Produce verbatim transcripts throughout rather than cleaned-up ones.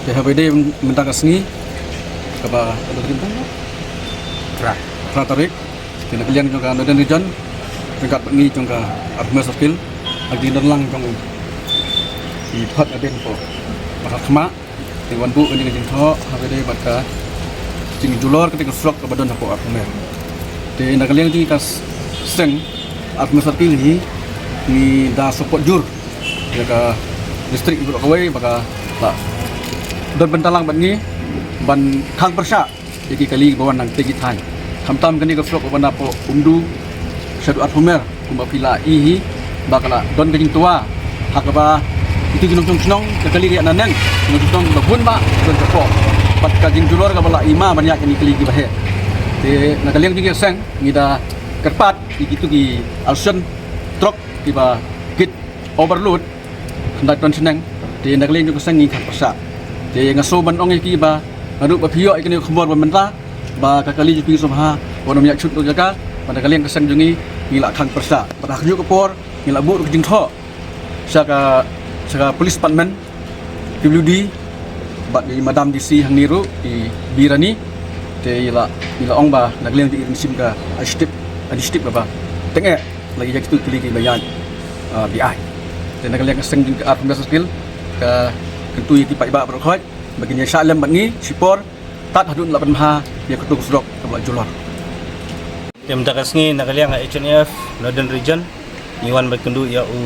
Te ha kaba ïadei mynta ka sngi kaba, kaba tarik mynta? Phra. Phra tarik. Te na ka liang jong ka Northern Region ryngkat bad ngi jong ka Arphew Mer Circle ha ka jingdon lang jong ki phot hadien hapoh Mawkhmat. Te wan buh kane ka jingthoh ha kaba ïadei bad ka jingjulor kata ka surok kaba don hapoh Arphew Mer. Te na ka liang jong ka seng Arphew Mer Circle hi ngi da support jur ïa ka district baroh kawei ba ka la don bynta lang bad ngi ban khang pyrshah ïa ki kali ba wan na kitei ki thaiñ. Khamtam kane ka surok ba wan napoh Umdu shaduh Arphew Mer kumba phi la i hi ba ka la don ka jingtwa ha kaba ïa ki nongshong shnong, ka kali ka ïaid naneng, ki nongshong shnong ba bun ba don ka pok bad ka jingjulor kaba la i ma ban ïaid kane ka kali kiba heh. Te na ka liang jong ka seng ngi da kyrpad ïa kitu ki alsen trok kiba kit overload khyndai ton shaneng. Te na ka liang jong ka seng ngi khang pyrshah. Te nga sngew ban ong ïa ki ba naduh ba phi ïoh ïa kane ka khubor ba mynta ba ka kali jong phi sngewbha ban ym ïaid shut lut ïa ka, ba na ka liang ka seng jong ngi ngi la khang pyrshah. Bad ha kajuh ka por ngi la buh ka jingthoh sha ka, sha ka police department, P W D, bad i Madam D C hangne ruh, i Birani. Te i la, i la ong ba na ka liang jong i kin shim ka initiative, initiative kaba tyngeh la ïa kitu ki kali kiba ïaid, ah, beaiñ. Te na ka liang ka seng jong ka Arphew Mer Circle ka kyntu ïa ki paidbah baroh khoit ba kin ïa shah lem bad ngi shipor tad haduh la pynbha ïa katu ka surok kaba la julor. Te mynta ka sngi na ka liang ka H N F Northern Region ngi wan ban kynduh ïa u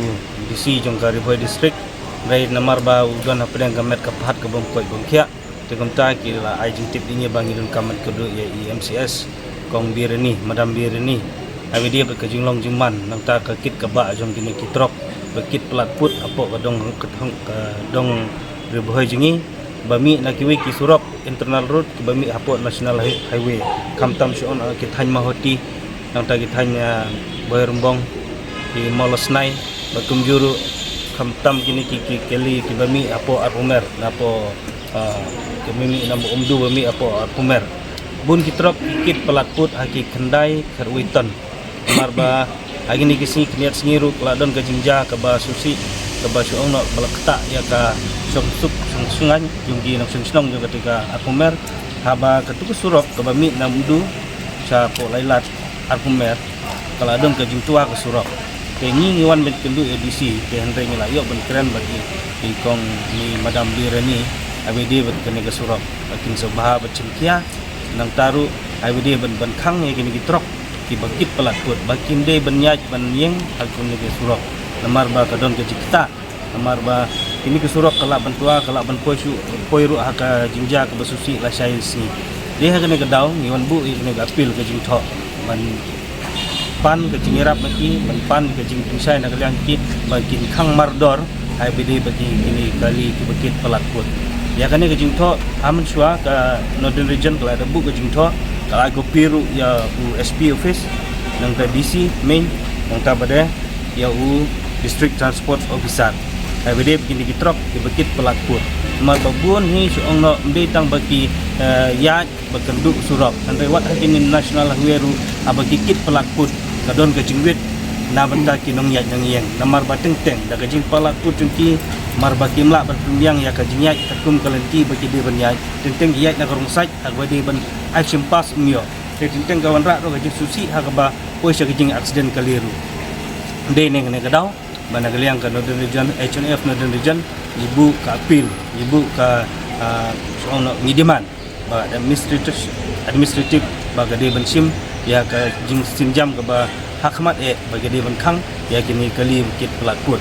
D C jong ka Ri Bhoi District. Hynrei namar ba u don hapdeng ka met ka phad ka bym koit bym khiah, te kumta ki la ai jingtip ïa ngi ba ngi donkam ban kynduh ïa i M C S Kong Birani, Madam Birani. Ha kaba ïadei bad ka jinglong jingman nangta ka kit ka bah jong kine ki trok ba kit palat put hapoh ka dong, ka dong, ka dong Ri Bhoi jong ngi ba mih na kiwei ki surok internal road kiba mih hapoh National Hi-, Highway, khamtam shuh na ki thaiñ Mawhati, nangta ki thaiñ, ah, Bhoirymbong, ki Mawlasnai bad kumjuh ruh khamtam kine ki, ki kali kiba mih hapoh Arphew Mer, napoh, ah, kiba mih na Umdu ba mih hapoh Arphew Mer. Bun ki trok ki kit palat put ha ki khyndai khatwei ton. Namar ba ha kine ki sngi khyndiat sngi ruh ka la don ka jingjia kaba sngewsih kaba shu ong noh ba la ktah ïa ka shongsuk shongsuk jong ki nongshong shnong jong kata ka Arphew Mer, haba katu ka surok kaba mih na Umdu shapoh Lailad Arphew Mer ka la don ka jingtwa ka surok. Te ngi ngi wan ban kynduh ïa D C te hynrei ngi la ïoh ban kren bad i, i Kong, i Madam Birani ha kaba ïadei bad kane ka surok ba kin sngewbha ban shim khia. Nangta ruh ha kaba ïadei ban, ban khang ïa kine ki trok kiba kit palat put ba kin dei ban ïaid ban ïeng ha kane ka surok namar ba ka don ka jingktah. Namar ba kine ki surok ka lah ban twa, ka lah ban poi shuh, poi ruh ha ka jingjia kaba sngewsih lashai sngi. Dei ha kane ka daw ngi wan buh ïa kane ka appeal, ka jingthoh ban pan ka jingïarap na ki, ban pan ka jingpynshai na ka liang ki ba kin khang mardor ha kaba ïadei bad kine ki kali kiba kit palat put. Ïa kane ka jingthoh ha mynshuwa ka Northern Region ka la da buh ka jingthoh, ka la ai copy ruh ïa u S P office, nangta D C main, nangta bad ïa u District Transport Officer ha kaba ïadei bad kine ki trok kiba kit palat put. Namar ba bun hi shu ong noh ym dei tang ba ki, eh, ïaid ba kynduh surok, hynrei wat ha kine National Highway ruh haba ki kit palat put ka don ka jingwit na bynta ki nongïaid nongïeng. Namar ba teng teng da ka jingpalat put jong ki, namar ba kim lah ban pynbiang ïa ka jingïaid katkum ka lynti ba ki dei ban ïaid, teng teng ki ïaid na ka rung sait ha kaba dei ban ai shim pass ym ïoh. Te teng teng ka wanrah ruh ka jingsngewsih ha kaba poi sha ka jingaksiden kali ruh. Dei ne kane ka daw ba na ka liang ka Northern Region, H N F Northern Region, ngi buh ka appeal, ngi buh ka, ah, shu ong noh, ngi demand ba administrative, administrative ba ka dei ban shim ïa ka jingsynjam kaba ha khmat eh ba ka dei ban khang ïa kine ki kali ba kit palat put.